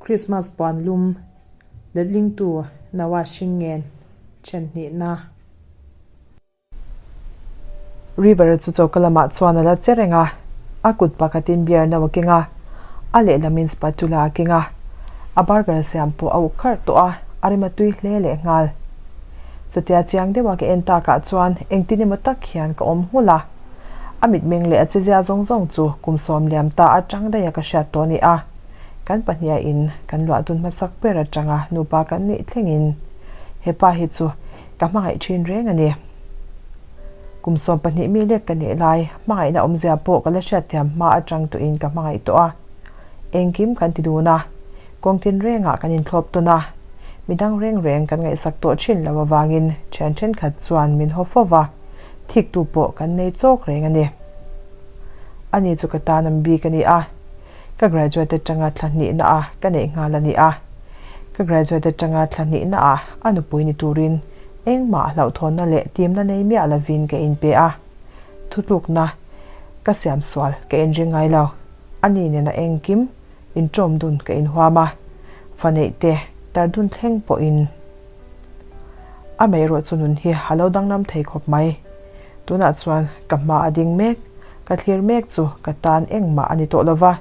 Krismas puan lum letlingtu Noah Hringen then hnihna. River chu choka lamah chuan a la che reng a, a kut pakhatin beer no a keng a, a lehlamin spatula a keng a, a burger siam pawh a uk kharh tawh a, a rem a tui hle leh nghal. Chutia chiang deuha ka en takah chuan engtin emaw tak hian ka awm nghulh a, a mitmeng leh a chezia zawng zawng chu kum sawm liam ta atang daiha ka hriat tawh a ni a, kan pahniha in kan luah dun hmasak ber atanga nupa kan nih thlengin hepa hi chu ka hmangaih thin reng a ni. Kum 12 mi lek ka nih lai hmangaihna awmzia pawh ka la hriatthiam hma atang tawhin ka hmangaih tawh a, engkim kan ti dun a, kawng tin rengah kan inthlawp tawn a, midang reng reng kan ngaihsak tawh thin lo avangin thian thenkhat chuan min haw fo va, thiktu pawh kan nei chawk reng a ni. Ani chu ka tan an bik a ni a, ka graduate atanga thla hnihna a ka neih nghal a ni a, ka graduate atanga thla hnihna ah a nupui ni turin engmah hlauhthawnna leh timna nei miah lovin ka inpe a, thutlukna ka siam sual ka inring ngai lo, ani nena engkim inṭawm dun ka inhuam a, fa neih te tar dun thleng pawhin Amaherawh chu nun hi a lo danglam thei khawp mai. Tunah chuan ka hma a ding mek, ka thlir mek chu ka tan engmah a ni tawh lo va,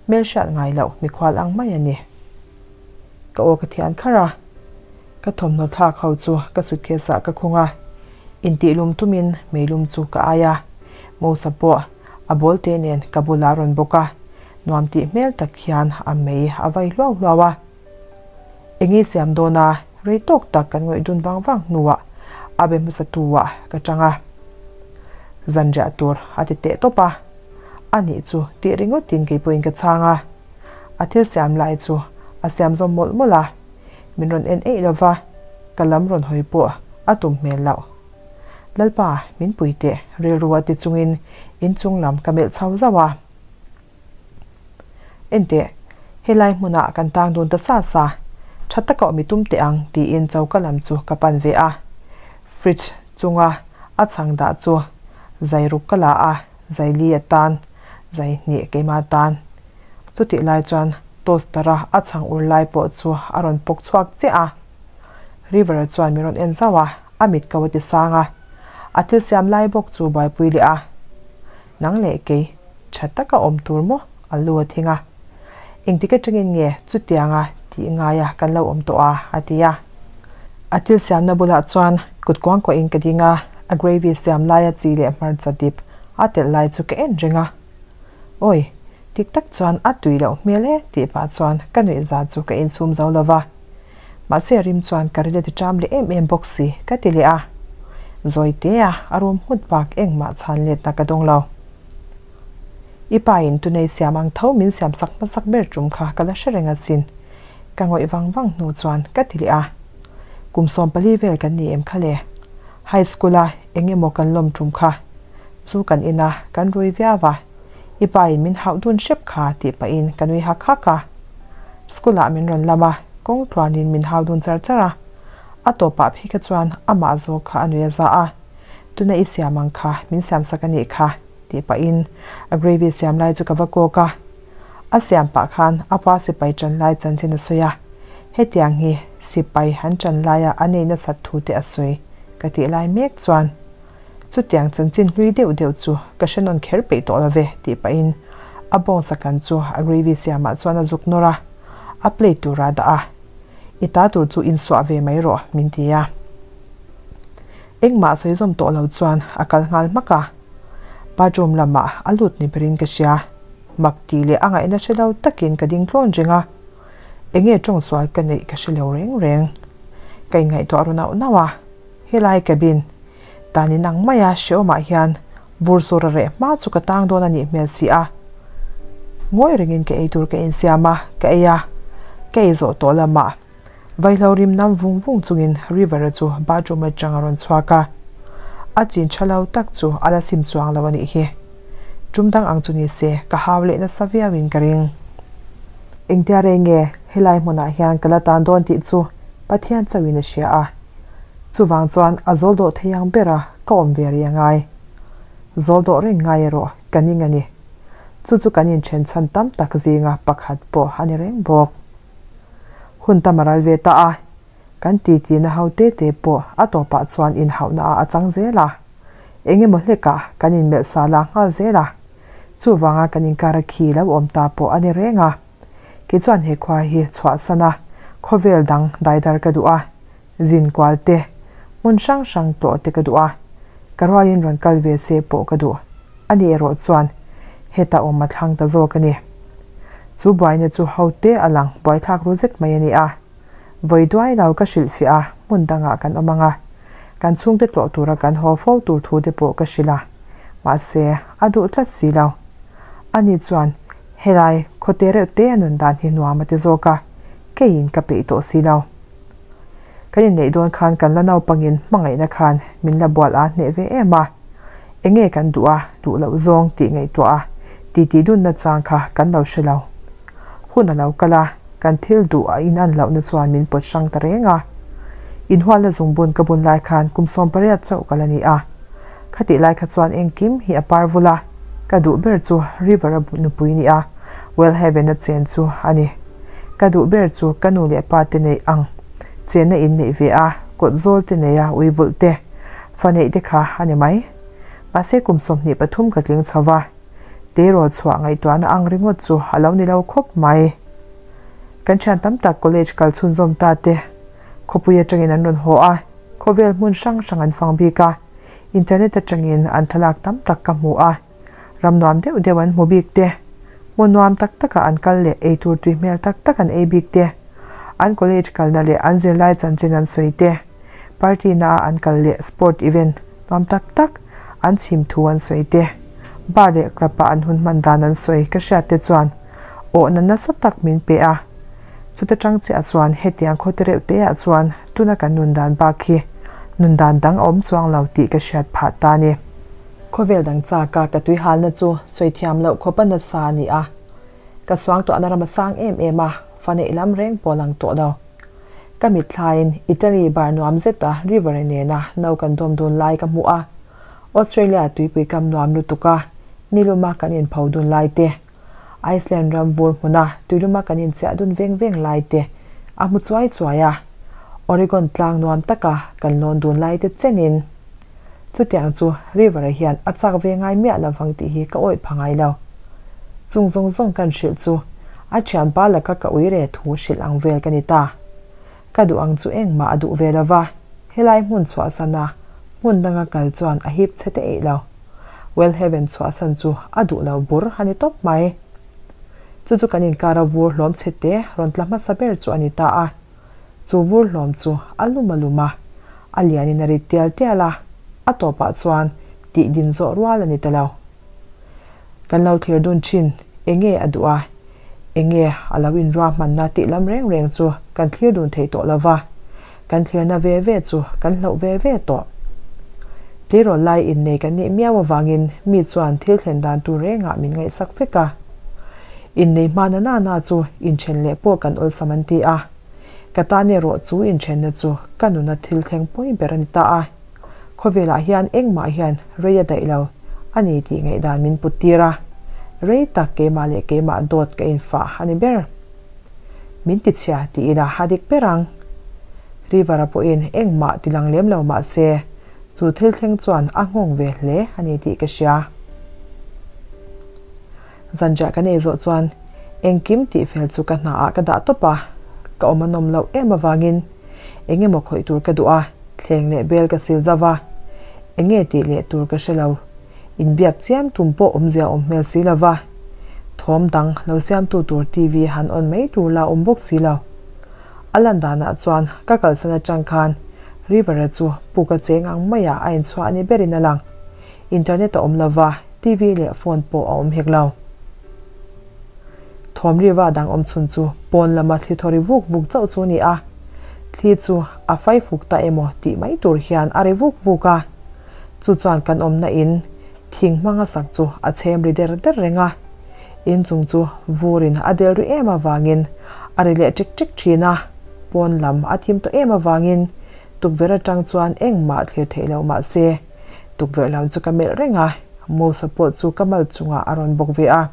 hmelhriat ngai loh mikhual ang mai a ni. Ka aw ka thian kharh a, ka thawmhnaw thlak ho chu ka suitcase ah ka khung a, intihlum tumin meilum chu ka ai a, Mosa pawh a bawl te nen ka bulah a rawn bawk a, nuam tih hmel tak hian a mei a vai hluau hluau a. Enge siam dawn a, rei tawk tak kan ngawih dun vang vang hnuah a be hmasa tu ah ka chang a. Zanriah tur a ti teh tawp a, a nih chu tih ringawtin kei pawhin ka chhang a. A thil siam lai chu a siam zawm mawlh mawlh a, min rawn en eih lo va, ka lam rawn hawi pawh a tum hmel loh. Lalpa, min pui teh, rilru a ti chungin inchung lam ka melh chho zauh a. Enteh, helai hmunah kan tang dun ta sa sa, tha taka awm i tum teh ang tiin choka lam chu ka pan ve a. Fridge chunga a chhang dah chu zai ruk ka la a, zai li atan, zai hnih keimah atan. Chutih lai chuan toaster a a chhang ur lai pawh chu a rawn pawk chhuak chiah a. River-a chuan min rawn en zauh a, a mit ko a ti sang a. A thil siam lai bawk chu buaipui leh a. Nang leh kei, tha taka awm tur maw? A lu a thing a. Engtik atangin nge chutianga tih ngaia kan lo awm tawh a? a ti a. A thil siamna bulah chuan kut kuang kuahin ka ding a, a gravy siam laia chi leh hmarcha dip a telh lai chu ka en reng a. Awi, tik tak chuan a tui loh hmel e tih pah chuan ka nuihza chu ka insum zo lo va. Mahse a rim chuan ka rileti ṭam leh em em bawk si ka ti leh a. Zawi te a, a rum nghut bak engmah chhan letna ka dawng lo. I pa in tunei siam ang tho min siam sak hmasak ber ṭum kha ka la hre reng asin. Ka ngawih vang vang hnu chuan ka ti leh a. Kum 14 vel kan ni em kha le? High school a eng emaw kan lawm ṭum kha chu kan in a, kan rui viau a. I pa in min hauh dun hrep kha tih pahin ka nui hak hak a. School ah min rawn lam a, kawng tluanin min hau dun char char a. A tawpah phei kha chuan amah zawk kha a nui a za a, Tuna i siam ang kha, min siam sak a nih kha, tih pahin a gravy siam lai chu ka va kawk a. A siam pah khan a pa sipai ṭan lai chanchin a sawi a, hetiang hi sipai han ṭan laia a nei nasat thu te a sawi ka tih lai mek chuan Chutiang chanchin hlui deuh deuh chu ka hre nawn kher peih tawh lo ve, tih pahin a bawngsa kan chu a gravy siamah chuan a zuk nawr a, a plate tura a dah a. I ta tur chu insuah ve mai rawh, min ti a. Engmah sawi zawm tawh lo chuan a kal nghal hmak a. Bathroom lamah a lut ni berin ka hria. Mak tih leh a ngaihna hre lo takin ka ding tlawn reng a. Enge tawngsual ka neih ka hre lo reng reng. Ka inngaihtuah ru nauh nauh a. Helai cabin tan in ang maia hreawmah hian vur sur a reh hma chu ka tang dawn a nih hmel si a. Ngawi rengin ka ei tur ka insiam a, ka ei a, ka ei zawh tawh lamah vaihlo rim nam vung vung chungin River-a chu bathroom atang a rawn chhuak a. A chin tha lo tak chu a la sim chuang lo a nih hi. Tum dang ang chu ni se ka hau leh nasa viauin ka ring. Engtia rei nge helai hmunah hian ka la tan dawn tih chu Pathian chauhin a hria a. Chuvang chuan a zawl dawh thei ang bera ka awm ve rih a ngai. Zawl dawh reng ngai erawh ka ning a ni. Chu chu kan inthen chhan tam tak zinga pakhat pawh a ni reng bawk. Hun tam a ral ve ta a, kan titi na ho te te pawh a tawpah chuan inhauhna ah a chang zel a. Eng emaw hlekah kan inmelh sa la nghal zel a, chuvanga kan inkar a khi lo awm ta pawh a ni reng a. Kei chuan he khua hi chhuahsan a, khawvel dang daidar ka duh a, zin kual te, hmun hrang hrang tlawh te ka duh a, ka rualin rawn kal ve se pawh ka duh. Ani erawh chuan heta awm a thlang ta zawk a ni. Chu buaina chu ho te a lang buaithlak ru zet mai a ni a. Vawi duai lo ka hrilhfiah a, hmun dangah kan awm ang a, kan chhungte tlawh tura kan haw fo tur thu te pawh ka hrilh a, mahse a duh tlat si lo. Ani chuan helai khawte reuh te a nun dan hi nuam a ti zawk a, keiin ka peih tawh si lo. Kan inneih dawn khan kan la naupangin hmangaihna khan min la bual a hneh ve em a. Enge kan duh a, duh loh zawng tih ngaihtuah a, titi dunna chang kha kan lo hre lo. Hun a lo kal a, kan thil duh a inan lohna chuan min pawt hrang ta reng a. Inhualna zungbun ka bun lai khan kum 18 chauh ka la ni a. Khatih lai kha chuan engkim hi a par vul a, ka duh ber chu River-a nupui ni a, Wellhaven-a chen chu a ni. Ka duh ber chu ka nu leh pa te neih ang chenna in neih ve a, kawt zawl te nei a, ui vulh te, fa neih te kha a ni mai. Mahse kum 23 ka tling chho va, tirawl chhuah ngaihtuahna ang ringawt chu a lo ni lo khawp mai. Kan thian tam tak college kal chhunzawm ta te khawpui atangin an rawn haw a, khawvel hmun hrang hrang an fang bik a, internet atangin an thlalak tam tak ka hmu a. Ram nuam deuh deuh an hmu bik te, hmun nuam tak takah an kal leh eitur tui hmel tak tak an ei bik te, an college kalna leh an zirlai chanchin an sawi te, party na a an kal leh sport event nuam tak tak an chhim thu an sawi te, bar leh club a an hun hman dan an sawi ka hriat te chuan awhna nasa tak min pe a. Chuta tang chiah chuan hetiang khaw te reuh te ah chuan tuna kan nun dan bak hi nun dan dang a awm chuang lo tih ka hriat phah ta a ni. Khawvel dang chaka ka tuihalna chu sawi thiam loh khawpa nasa a ni a. Ka suangtuahna ram a sang em em a, fa neih lam reng pawh lang tawh lo. Ka mitthlaiin Italy bar nuam zeta River-a nena no kan dawm dun lai ka hmu a. Australia tuipui kam nuam lutuk a, niluma kan inpho dun lai te, Iceland ram vur hmuna tuiluma kan inchiah dun veng veng lai te a hmu chuai chuai a. Oregon tlang nuam taka kan lawn dun lai te chenin Chutiang chu River-a hian a chak ve ngai miah lo vang tih hi ka awih pha ngai lo. Chung zawng zawng kan hrilh chu a thianpa laka ka ui re thu hrilh ang vel ka ni ta. Ka duh ang chu engmah a duh ve lo va, helai hmun chhuahsana hmun danga kal chuan a hip chhe te eih lo. Wellhaven chhuahsan chu a duh lo bur a ni tawp mai. Chu chu kan inkara vur hlawm chhe te rawn tla hmasa ber chu a ni ta a. Chu vur hlawm chu a lum a lum a, a lianin a rit tial tial a, a tawpah chuan tih din zawh rual a ni ta lo. Kan lo thlir dun thin, enge a duh a, enge a lo inruahmanna tih lam reng reng chu kan thlir dun thei tawh lo va, kan thlirna ve ve chu kan hloh ve ve tawh. Tleirawl lai innei kan nih miau avangin mi chuan thil thlen dan tur rengah min ngaihsak vek a. Innei hma na na na chu inthen leh pawh kan awlsam an ti a. Ka tan erawh chu inthenna chu ka nuna thil thleng pawi ber a ni ta a. Khawvelah hian engmah hian rei a daih lo a ni tih ngaihdan min put tir a. Rei tak keimah leh keimah dawt ka infah a ni ber. Min tichhia ti ila a dik ber ang. River-a pawhin engmah ti lang lem lo mah se chu thil thleng chuan a nghawng ve hle a ni tih ka hria. Zanriah kan ei zawh chuan engkim tih fel chu ka hna ah ka dah tawp a, ka awm a nawm loh em avangin eng emaw khawih tur ka duh a, thleng leh bel ka sil zauh a, enge tih leh tur ka hre lo, inbiak chiam tum pawh awmzia awm hmel si lo va, thawm dang lo siamtu tur TV han on mai tur la awm bawk si lo. A lan danah chuan ka kalsan atang khan River-a chu puk a cheng ang maiah a inchhuah ni berin a lang. Internet a awm lo va, TV leh phone pawh a awm hek lo. Thawm riva dang awm chhun chu pawn lama thli thaw ri vuk vuk chauh chu a ni a. Thli chu a fai fuk ta emaw tih mai tur hian a ri vuk vuk a. Chu chuan kan awmna in thing hmanga sak chu a chhem ri der der reng a. In chung chu vurin a del ri em avangin a ri leh ṭik ṭik ṭhin a. Pawn lam a thim tawh em avangin tukverh aṭang chuan engmah thlir theih loh mah se Tukverh lam chu ka melh reng a, Mosa pawh chu ka mal chungah a rawn bawk ve a.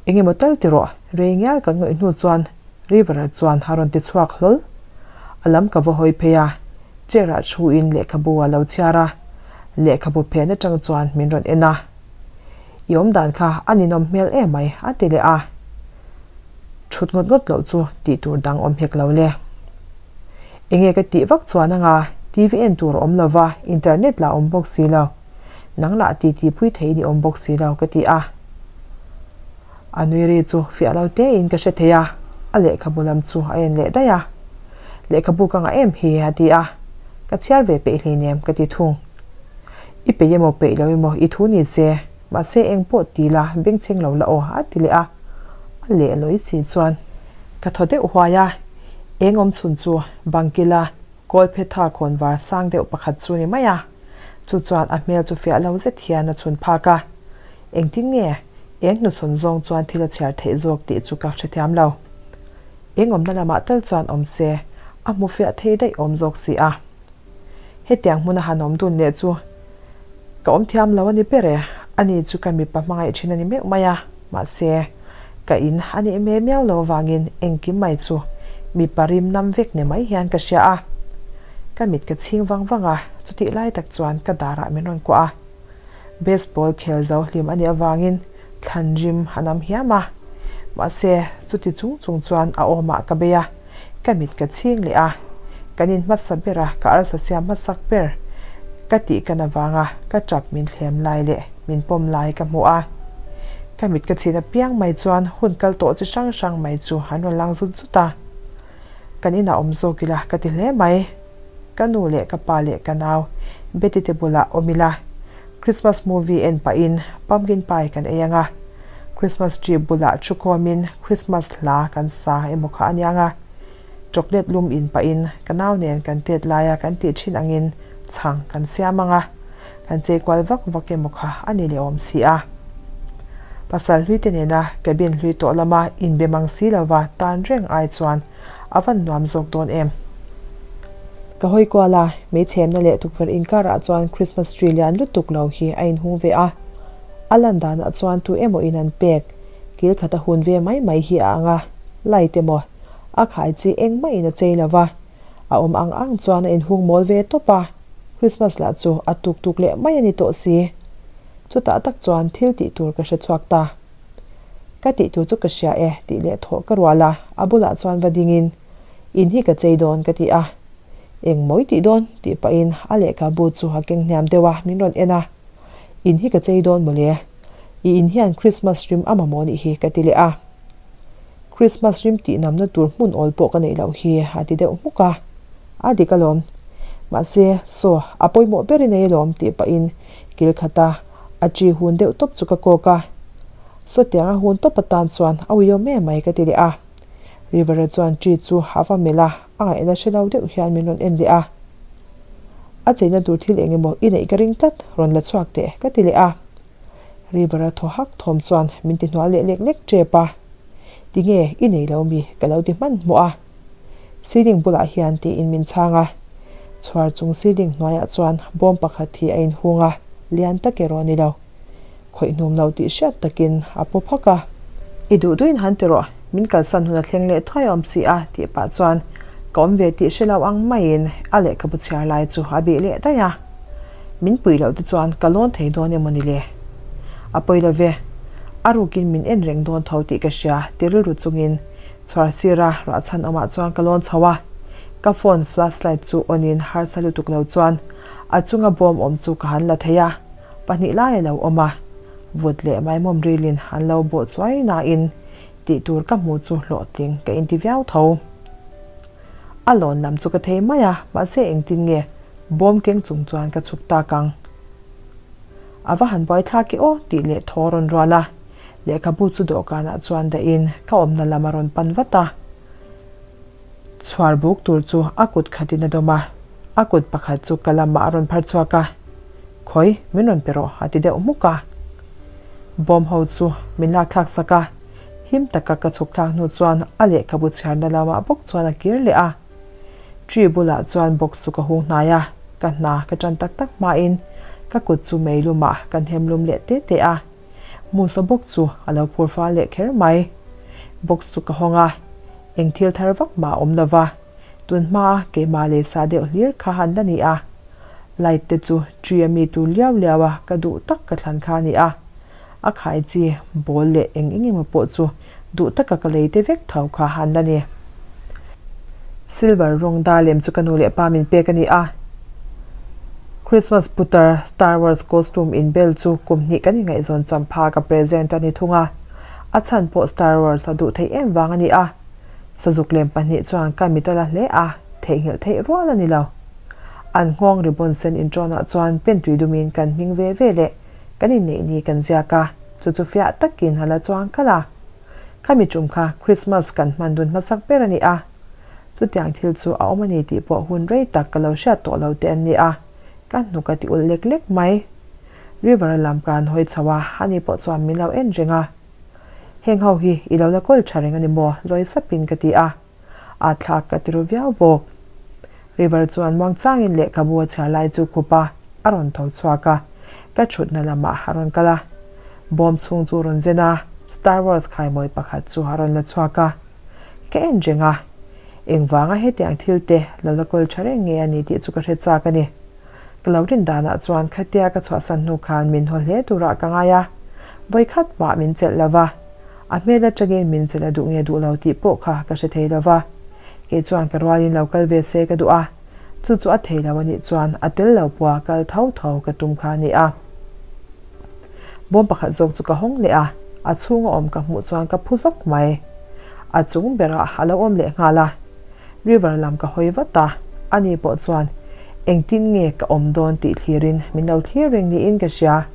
Engemaw tal ti rawh, rei ngial kan ngawih hnu chuan River-a chuan a rawn ti chhuak hlawl. A lam ka va hawi phei a, chair-ah thu-in lehkhabu a lo chhiar a, lehkhabu phen atang chuan min rawn en a. I awm dan kha a ninawm hmel emai a ti leh a. Thut ngawt ngawt loh chu tih tur dang awm hek lo le. Enge ka tih vak chuan anga TV en tur a awm lo va, internet lah awm bawk si lo. Nang lah titi pui thei ni awm bawk si lo ka ti a. A nui ri chu fiah lo tein ka hre thei a, a lehkhabu lam chu a en leh daih a. Lehkhabu ka ngah em hi a ti a, ka chhiar ve peih hleinem ka ti thung. I peih emaw peih lo emaw i thu ni se, mahse eng pawh ti la bengchheng lo la aw a ti leh a, a leh lawi si chuan ka thaw deuh huai a, eng awm chhun chu bangkila Kawlphetha khawnvar sang deuh pakhat chu ni mai a, chu chuan a hmel chu fiah lo zet hian a chhun phak a. Engtin nge eng hnuchhawn zawng chuan thil a chhiar theih zawk tih chu ka hrethiam lo. Eng awmna lamah tal chuan awm se, a hmu fiah thei daih awm zawk si a. Hetiang hmuna han awm dun leh chu ka awm thiam lo a ni ber e, ani chu ka mipa hmangaih thin a ni meuh mai a, mahse, ka in a nih me miau lo avangin engkim mai chu mipa rim nam vek ni mai hian ka hria a. Ka mit ka chhing vang vang a, chutih lai tak chuan ka darah min rawn kuah a. Baseball khel zo hlim a nih avangin thlan rim a nam hiam a. Mahse, chuti chung chung chuan a awmah ka bei a, ka mit ka chhing leh a. Kan in hmasa ber a, ka arsa siam hmasak ber ka tih kan avanga ka tap min thlem lai leh min pawm lai ka hmu a. Ka mit ka chhin apiang mai chuan hun kal tawh chi hrang hrang mai chu an rawn lang zut zut a. Kan inah awm zawk ila ka ti hle mai. Ka nu leh ka pa leh ka nau Betty te bulah awm ila, Christmas movie en pahin pumpkin pie kan ei ang a, Christmas tree bulah thu khawmin Christmas hla kan sa emaw kha a niang a, chocolate lum in pahin ka nau nen kan tet laia kan tih thin angin chhang kan siam ang a, kan chei kual vak vak emaw kha a ni leh awm si a. Pasal hlui te nena cabin hlui tawh lama inbe mang si lova tan reng ai chuan A van nuam zawk dawn em? Ka hawi kual a, hmeichhemna leh tukverh inkarah chuan Christmas tree lian lutuk lo hi a inhung ve a. A lan danah chuan tu emaw in an pek, kil khat a hun ve mai mai hi a ang a, light emaw, a khai chi engmah in a chei lo va, a awm ang ang chuan a inhung mawl ve tawp a, Christmas lah chu a tuk tuk leh mai a ni tawh si. Chutah tak chuan thil tih tur ka hre chhuak ta. Ka tih tur chu ka hria e tih leh thawh ka rual a, a bulah chuan va dingin, In hi ka chei dawn ka ti a. Eng mawi tih dawn? tih pahin a lehkhabu chu a keng hniam deuh a, min rawn en a. In hi ka chei dawn mawle. I in hian Christmas rim a mamawh nih hi ka ti leh a. Christmas rim tih namna tur hmun awl pawh ka neih loh hi a ti deuh hmuk a. A dik alawm. Mahse, saw, a pawimawh ber i nei alawm tih pahin kil khata a chi hun deuh tawp chu ka kawk a. Sawtiang a hun tawp atan chuan a uiawm em mai ka ti leh a. River-a chuan tree chu a va melh a, a ngaihna hre lo deuh hian min rawn en leh a. A cheina tur thil eng emaw i neih ka ring tlat, rawn la chhuak teh ka ti leh a. River-a thaw hak thawm chuan min ti hnual leh lek lek tep a. Tinge i nei lo mi ka lo ti hmanhmawh a. Ceiling bulah hian tiin min chhang a, chhuar chung ceiling hnuaiah chuan bawm pakhat hi a inhung a, lian tak erawh a ni lo. Khawih hnum lo tih hriat takin a paw phak a. I duh duhin han ti rawh, min kalsan hun a thleng leh thuai awm si a tih pah chuan ka awm ve tih hre lo ang maiin a lehkhabu chhiar lai chu a bih leh daih a. Min puih loh te chuan ka lawn thei dawn emaw ni le? A pawi lo ve, a rukin min en reng dawn tho tih ka hria ti rilru chungin Chhuar sira ruahchhan awmah chuan ka lawn chho a, ka phone flashlight chu on in harsa lutuk lo chuan a chunga bawm awm chu ka han la thei a, pahnih lai a lo awm a, vut leh maimawm rilin an lo bawh chuai nain tih tur ka hmu chu hlawhtling ka inti viau tho. A lawn lam chu ka thei mai a, mahse engtin nge bawm keng chung chuan ka chhuk tak ang. A va han buaithlak i aw tih leh thaw a rawn rual a. Lehkhabu chu dawhkanah chuan dahin ka awmna lam a rawn pan vat a. Chhuar buk tur chu a kut khatin a dawm a, a kut pakhat chu ka lamah a rawn phar chhuak a. Khawi, min rawn pe rawh a ti deuh hmuk a. Bawm ho chu min lak thlak sak a, him taka ka chhuk thlak hnu chuan a lehkhabu chhiarna lamah bawk chuan a kir leh a. Tree bulah chuan box chu ka hung hnai a, ka hna ka tan tak tak hmain ka kut chu meilumah ka hnem lum leh te te a. Musa bawk chu a lo phur fal leh kher mai. Box chu ka hawng a. Eng thil thar vak mah a awm lo va, tun hmaa keimah leh sa deuh hlir kha han la ni a. Light te chu tree a mi tur liau liau a ka duh tak ka thlan kha a ni a. A khai chi ball leh eng eng emaw pawh chu duh taka ka lei te vek tho kha han la ni. Silver rawng dar lem chu ka nu leh pa min pek a ni a. Christmas putar Star Wars costume inbel chu kum hnih kan ingaihzawn champha ka present a ni thung a. A chhan pawh Star Wars a duh theih em vang a ni a. Sazuk lem pahnih chuan ka mit a la hle a, theihnghilh theih rual a ni lo. An nghawng ribbon sen inṭawnah chuan pen tui dumin kan hming ve ve leh kan inneih ni kan ziak a, chu chu fiah takin a la chuang kal a. Khami ṭum kha Christmas kan hman dun hmasak ber a ni a, chutiang thil chu a awm a ni tih pawh hun rei tak ka lo hriat tawh lo te an ni a, ka hnuk a ti ulh lek lek mai. River lam kan hawi chho a, ani pawh chuan min lo en reng a. Heng ho hi i lo la kawl tha reng a ni maw? Zawi sapin ka ti a. A thlak ka ti ru viau bawk. River chuan muangchangin lehkhabu a chhiar lai chu khup a, a rawn tho chhuak a. Ka thutna lamah a rawn kal a. Bawm chhung chu rawn zen a, Star Wars khaimawi pakhat chu a rawn la chhuak a. Ka en reng a. Engvanga hetiang thil te lo la kawl tha reng nge a ni tih chu ka hre chak a ni. Ka lo rin danah chuan khatia ka chhuahsan hnu khan min haw hle turah ka ngai a, vawikhat mah min chelh lo va, a hmel atangin min chelh a duh nge duh lo tih pawh kha ka hre thei lo va. Kei chuan ka rualin lo kal ve se ka duh a, chu chu a thei lo a nih chuan a tel lo pua kal tho tho ka tum kha a ni a. Bawm pakhat zawk chu ka hawng leh a, a chhunga awm ka hmuh chuan ka phu zawk mai. A chung berah a lo awm leh nghal a. River lam ka hawi vat a, ani pawh chuan engtin nge ka awm dawn tih thlirin min lo thlir reng niin ka hria.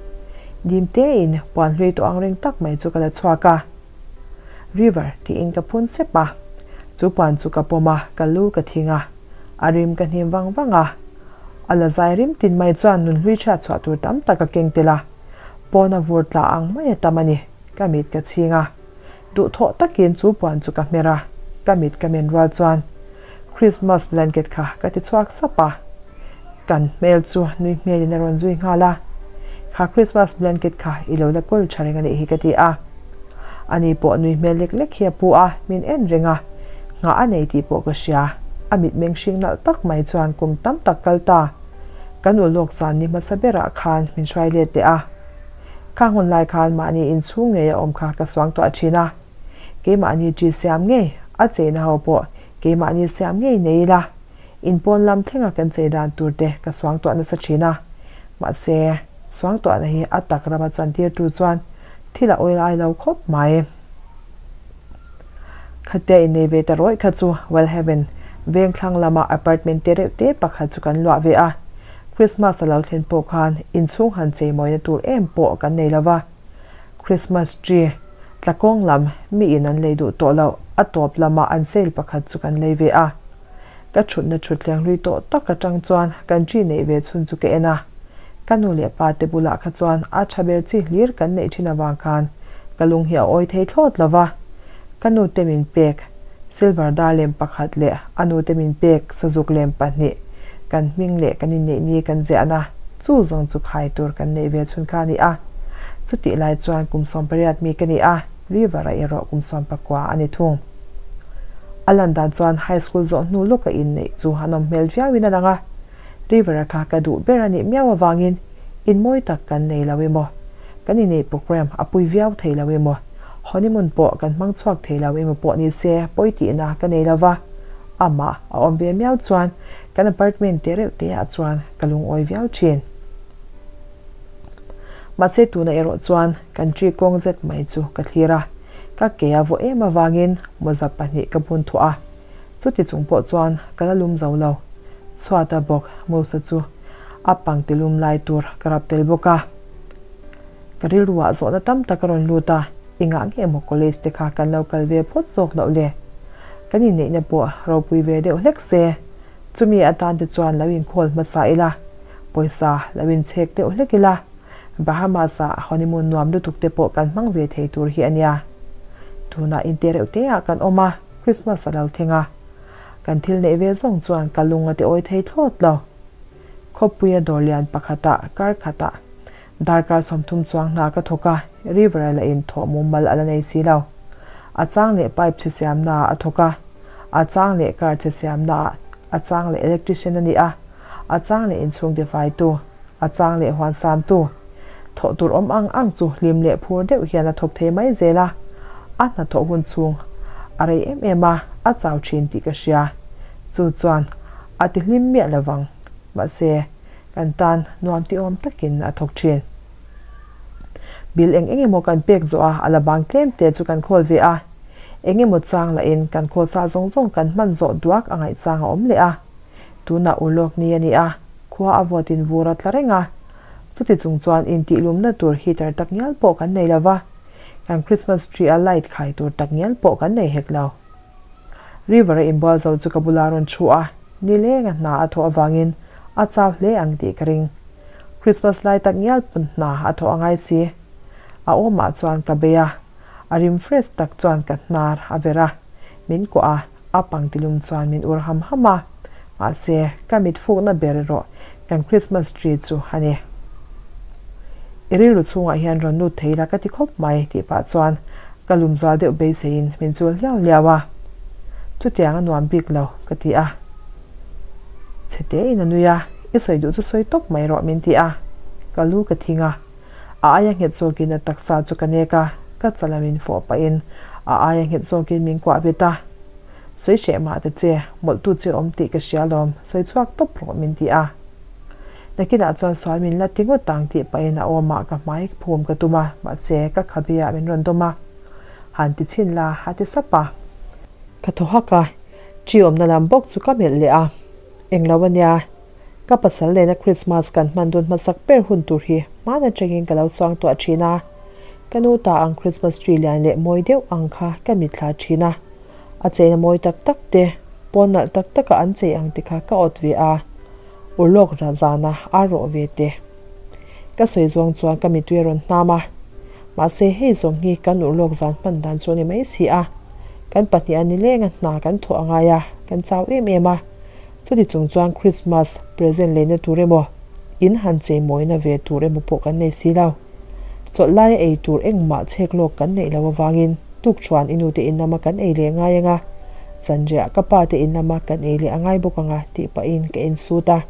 Dim tein puan hlui tawh ang reng tak mai chu ka la chhuak a. River tiin ka phun sep a, chu puan chu ka pawm a, ka lu ka thing a, a rim ka hnim vang vang a. A la zai rim tin mai chuan nun hlui chhiat chhuah tur tam tak a keng tel a, pawn a vur tla ang mai a tam a ni, ka mit ka chhing a. Duhthawh takin chu puan chu ka hmer a, ka mit ka men rual chuan Christmas blanket kha ka ti chhuak sap a. Kan hmel chu nui hmelin a rawn zui nghal a, Kha Christmas blanket kha i lo la kawl tha reng a nih hi ka ti a. Ani pawh nui hmel lek lek hi a pu a, min en reng a, nghah a nei tih pawh ka hria. A mitmeng hring nalh tak mai chuan kum tam tak kal ta. Kan ulawk zan ni hmasa berah khan min hruai let leh a. Kha hun lai khan mahni inchhung ngei a awm kha ka suang tuah thin a. Keimahni ṭi siam ngei, a cheina ho pawh keimahni siam ngei nei ila, inpawn lam thlenga kan chei dan tur te ka suang tuah nasa thin a. Mahse, suang tuahna hi a tak rama chantirtu chuan thil a awil ai lo khawp mai. Khatia innei ve ta rawih kha chu Wellhaven veng thlang lama apartment te reuh te pakhat chu kan luah ve a. Christmas a lo thlen pawh khan inchhung han chei mawina tur em pawh kan nei lo va. Christmas tree tla kawng lam mi in an lei duh tawh loh a tawp lama an sale pakhat chu kan lei ve a. Ka thutna thutthleng hlui tawh tak atang chuan kan tree neih ve chhun chu ka en a. Ka nu leh pa te bulah kha chuan a tha ber chi hlir kan neih thin avang khan ka lung hi a awi thei thlawt lo va. Ka nu te min pek silver dar lem pakhat leh a nu te min pek sazuk lem pahnih kan hming leh kan inneih ni kan ziahna chu zawng chu khai tur kan neih ve chhun kha a ni a. Chutih lai chuan kum 18 mi ka ni a, River-a erawh kum 19 a ni thung. A lan dan chuan high school zawh hnu lawka inneih chu a nawm hmel viauin a lang a. River-a kha ka duh ber a nih miau avangin in mawi tak kan nei lo emaw, kan inneih program a pui viau thei lo emaw, honeymoon pawh kan hmang chhuak thei lo emaw pawh ni se pawi tihna ka nei lo va. Amah a awm ve miau chuan kan apartment te reuh te ah chuan ka lungawi viau thin. Mahse tuna erawh chuan kan tree kawng zet mai chu ka thlir a, ka ke a vawh em avangin mawza pahnih ka bun thuah a. Chuti chung pawh chuan ka la lum zo lo. Chhuata bawk Musa chu a pangti lum lai tur ka rap tel bawk a. Ka rilruah zawhna tam tak a rawn lut a, engah nge maw college te kha kan lo kal ve phawt zawk loh le? Kan inneihna pawh ropui ve deuh hlek se, chumi atan te chuan lo inkhawl hmasa ila, pawisa lo inchhek deuh hlek ila, Bahamas-ah honeymoon nuam lutuk te pawh kan hmang ve thei tur hi a nia. Tunah inte reuh te ah kan awm a, Christmas a lo thleng a. Kan thil neih ve zawng chuan ka lung a ti awi thei thlawt lo. Khawpuia dawr lian pakhatah kar khatah darkar 30 chuang hna ka thawk a, River-a la in thawh mumal a la nei si lo. A chang leh pipe chhe siamnaah a thawk a. A chang leh car che siamna ah, a chang leh electrician a ni a, a chang leh inchhung tifaitu, a chang leh huan samtu. Thawh tur awm ang ang chu hlim leh phur deuh hian a thawk thei mai zel a, a hnathawh hun chhung a rei em em a, a chau thin tih ka hria. Chu chuan a ti hlim miah lo vang. Mahse, kan tan nuam ti awm takin a thawk thin. Bill eng eng emaw kan pek zawh a, a la bang tlem te chu kan khawl ve a. Eng emaw chang lahin kan khawl sa zawng zawng kan hman zawh duak a ngaih chang a awm leh a. Tunah ulawk ni a ni a, khua a vawtin vur a tla reng a. Chuti chung chuan intihlumna tur heater tak ngial pawh kan nei lo va, kan Christmas tree a light khai tur tak ngial pawh kan nei hek lo. River a inbual zo chu ka bula rawn thu a, nileng a hna a thawh avangin a chau hle ang tih ka ring. Christmas lai tak ngial pawn hna a thawh a ngai si. A awmah chuan ka bei a, a rim fresh tak chuan ka hnar a ver a, min kuah a, a pangtilum chuan min ur ham ham a. Mahse, ka mit fukna ber erawh kan Christmas tree chu a ni. I rilru chhungah hian rawn lut thei la ka ti khawp mai tih pah chuan ka lum zual deuh beiseiin min chul hliau hliau a. Chutiang a nuam bik lo ka ti a. Chhe tein a nui a, I sawi duh chu sawi tawp mai rawh min ti a. Ka lu ka thing a. A aia nghet zawkin a taksa chu ka nek a, ka chala min fawh pahin a aia nghet zawkin min kuah bet a. Sawi hreh mah ta che, mawlhtu che awm tih ka hria alawm, sawi chhuak tawp rawh min ti a. Nakinah chuan sual min la ti ngawt ang tih pahin a awmah ka hmai phum ka tum a, mahse ka khabe ah min rawn dawm a. Han ti chhin la, a ti sap a. Ka thaw hak a, ṭi awmna lam bawk chu ka melh leh a. Englo a nia, ka pasal nena Christmas kan hman dun hmasak ber hun tur hi hman atangin ka lo chuang tuah thin a. Ka nu ta ang Christmas tree lian leh mawi deuh ang kha ka mitthla thin a. A cheina mawi tak tak te, pawn nalh tak taka an chei ang te kha ka awt ve a, urlawk rah zana a rawh ve te. Ka sawi zawng chuan ka mitui a rawn hnam a, mahse hei zawng hi kan urlawk zan hman dan chu a ni mai si a, kan pahniha nilenga hna kan thawh a ngai a, kan chau em em a, chuti chung chuan Christmas present leina tur emaw, in han chei mawina ve tur emaw pawh kan nei si lo. Chawlh laia ei tur engmah chhek lawk kan neih loh avangin tukṭhuan i nute in lama kan ei leh ngai anga, zanriah ka pa te in lama kan ei leh a ngai bawk anga tih pahin ka insut a.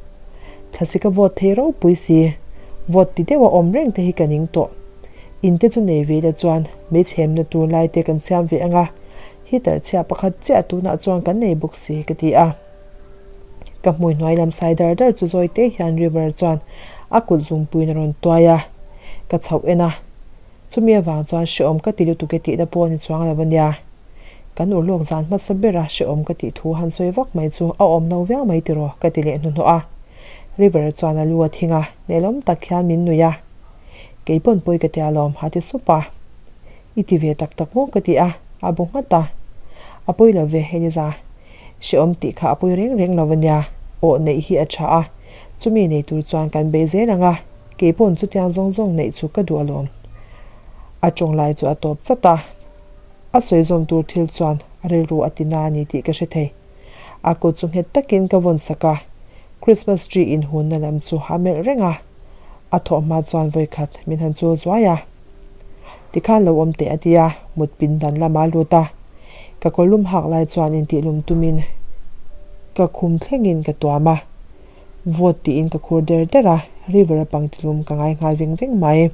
Thlasi ka vote thei ropui si, vote ti deuha awm reng te hi ka ning tawh. In te chu nei ve ila chuan meichhemna tur lai te kan siam ve anga, heater chhia pakhat chiah tunah chuan kan nei bawk si ka ti a. Ka hmui hnuai lam sai dar dar chu zawi te hian River chuan a kut zungpuiin a rawn tuai a, ka chhoh en a. Chumi avang chuan hrehawm ka ti lutuk e tihna pawh a ni chuang lo a nia. Kan urlawk zan hmasa bera hrehawm ka tih thu han sawi vak mai chu a awm lo viau mai tiraw ka ti leh hnuhnawh a. River chuan a lu a thing a, nelawm tak hian min nuih a. Kei pawn pawi ka ti alawm a ti sup a. I ti ve tak tak maw ka ti a, a bu nghat a. A pawi lo ve Eliza, hrehawm tih kha a pawi reng reng lo a nia, awh neih hi a tha a, chumi nei tur chuan kan bei zel ang a, kei pawn chutiang zawng zawng neih chu ka duh alawm. A tawng lai chu a tawp chat a, a sawi zawm tur thil chuan a rilru a ti na a ni tih ka hre thei. A kut chu nghet takin ka vawn sak a, Christmas tree inhunna lam chu a melh reng a, a thawh hma chuan vawikhat min han chul zuai a. Tikhan lo awm teh a ti a, mut pindan lamah a lut a. Ka kawlum hak lai chuan intihlum tumin ka khum thlengin ka tuam a. Vawt tiin ka khur der der a, River a pangtilum ka ngai nghal veng veng mai.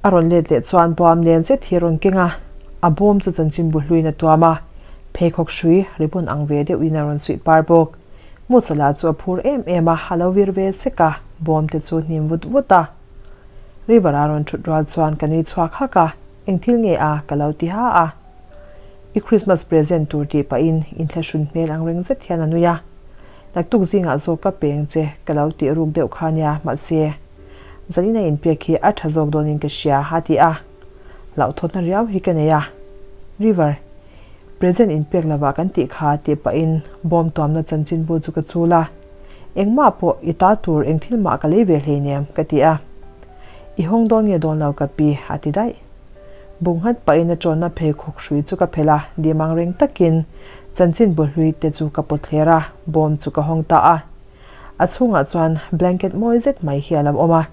A rawn let leh chuan bawm nen zet hi a rawn keng a, a bawm chu chanchinbu hluin a tuam a, pheikhawk hrui ribbon ang ve deuhin a rawn suih par bawk. Muchawla chu a phur em em a, a lo vir ve sek a, bawm te chu hnim vut vut a. River a rawn thut rual chuan ka nui chhuak hak a, Eng thil nge a? ka lo ti ha a. I Christmas present tur tih pahin inthlahrun hmel ang reng zet hian a nui a. Naktuk zingah zawk ka peng che ka lo tih ruk deuh kha nia, mahse zanin a inpek hi a tha zawk dawnin ka hria a ti a. Hlauhthawtna riau hi ka nei a. River, present inpek lovah kan tih kha tih pahin bawm tuamna chanchinbu chu ka chul a. Engmah pawh i ta tur eng thil mah ka lei ve hleinem ka ti a. I hawng dawn nge dawn lo ka pi a ti daih. Bu nghat pahin a tawnna pheikhawk hrui chu ka phelh a, dim ang reng takin chanchin bu hlui te chu ka pawt thler a, bawm chu ka hawng ta a. A chhungah chuan blanket mawi zet mai hi a lo awm a,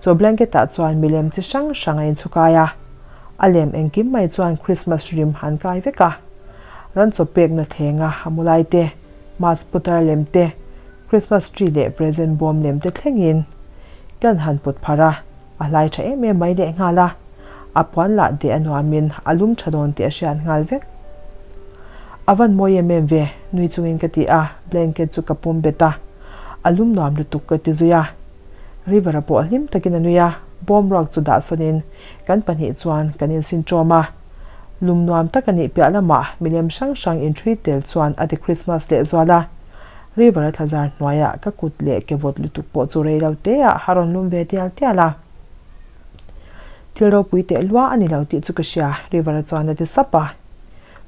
chu blanket ah chuan milem chi hrang hrang a inchhukai a. A lem engkim mai chuan Christmas rim an kai vek a. Ran chaw pekna thlenga a mu lai te, mass putar lem te, Christmas tree leh present bawm lem te thlengin kan han put pharh a, a hlai tha em em mai leh nghal a, a puan lah deh a nuamin a lum tha dawn tih a hriat nghal vek. A van mawi em em ve, nui chungin ka ti a, blanket chu ka pum bet a, a lum nuam lutuk ka ti zui a. River-a pawh hlim takin a nui a, bawm ruak chu dah sawnin kan pahnih chuan kan insin ṭawm a. Lum nuam tak a nih piah lamah milem hrang hrang inṭhui tel chuan a ti Christmas leh zual a. River-a thlazar hnuaiah ka kut leh ke vawt lutuk pawh chu rei lo teah a rawn lum ve tial tial a. Thil ropui teh lua a ni lo tih chu ka hria, River-a chuan a ti sap a.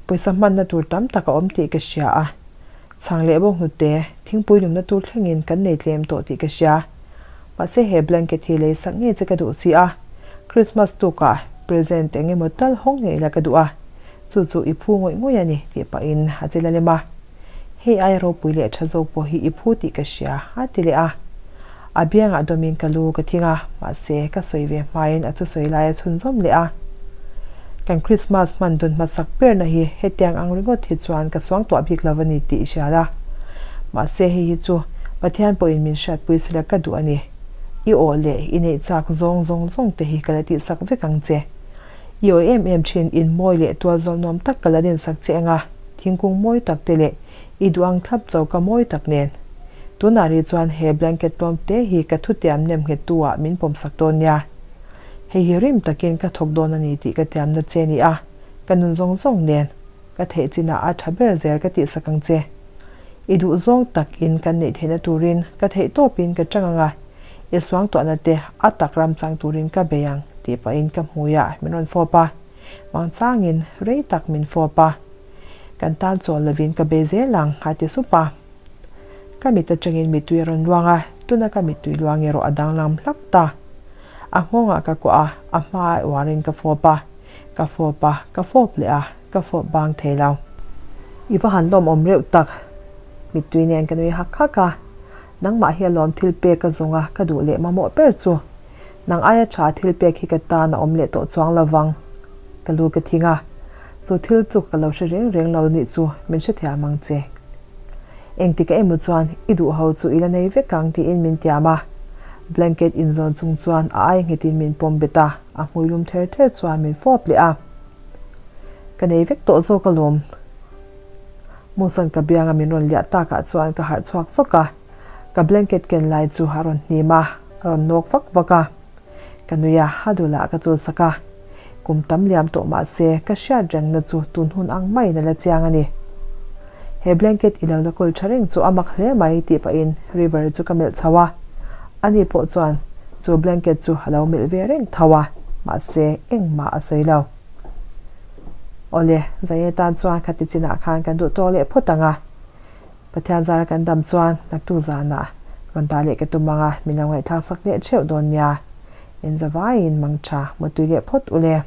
Pawisa hmanna tur tam tak a awm tih ka hria a. Chhang leh bawk hnute, thingpui lumna tur thlengin kan nei tlem tawh tih ka hria. Mahse he blanket hi lei sak ngei che ka duh si a, Christmas tukah present eng emaw tal hawng ngei la ka duh a, chu chu i phu ngawih ngawih a ni tih pahin a che la lem a. Hei aia ropui leh tha zawk pawh hi i phu tih ka hria, a ti leh a. A biangah dawmin ka lu ka thing a, mahse ka sawi ve hmain a thusawi lai a chhunzawm leh a. Kan Christmas hman dun hmasak berna hi hetiang ang ringawt hi chuan ka suangtuah bik lo a ni tih i hria la. Mahse hei hi chu Pathian pawhin min hriatpui sela ka duh a ni. I aw leh i neih chak zawng zawng zawng te hi ka la tihsak vek ang che. I aw em em thin in mawi leh tualzawl nuam tak ka la dinsak che anga thingkung mawi tak te leh i duh ang thlap choka mawi tak nen. Tunah rih chuan he blanket tlawm te hi ka thutiam nem nghet tu ah min pawmsak dawn nia. Hei hi rim takin ka thawk dawn a ni tih ka tiamna che ni a, ka nun zawng zawng nen ka theih chinah a tha ber zel ka tihsak ang che. I duh zawng tak in kan neih theihna turin ka theih tawpin ka chang ang a, i suangtuahna te a tak ram chang turin ka bei ang tih pahin ka hmuiah min rawn fawp a, mangchangin rei tak min fawp a. Kan tan chawl lovin ka bei zel ang a ti sup a. Ka mit atangin mittui a rawn luang a, tuna ka mittui luang erawh a danglam hlak ta. A nghawngah ka kuah a, a hma uarin ka fawp a, ka fawp a, ka fawp leh a, ka fawp bang thei lo. I va han lawmawm reuh tak. Mittui nen ka nui hak hak a, nangmah hi alawm thil pek ka zawng a, ka duh leh mamawh ber chu. Nang aia tha thil pek hi ka tan a awm leh tawh chuang lo vang. Ka lu ka thing a, chu thil chu ka lo hre reng reng lo nih chu min hrethiam ang che. Engtik a emaw chuan i duh ho chu i la nei vek ang tiin min tiam a. Blanket inzawn chung chuan a ai nghetin min pawm bet a, a hmui lum ther ther chuan min fawp leh a. Ka nei vek tawh zawk alawm. Musa'n ka bianga min rawn liah takah chuan ka harh chhuak zawk a. Ka blanket ken lai chu a rawn hnim a, a rawn nawk vak vak a. Ka nui a, a dulah ka chul sak a. Kum tam liam tawh mah se, ka hriat rengna chu tun hun ang maiin a la chiang a ni. He blanket i lo la kawl tha reng chu a mak hle mai tih pahin River chu ka melh chho a. Ani pawh chuan chu blanket chu a lo melh ve reng tho a, mahse engmah a sawi lo. Awle, Zaia tan chuan khati chinah khan kan duh tawk leh phawt ang a. Pathian zara kan dam chuan naktuk zanah rawn dah leh ka tum ang a, min lo ngaihthlak sak leh theuh dawn nia. Inzavaiin mangtha mutui leh phawt u le.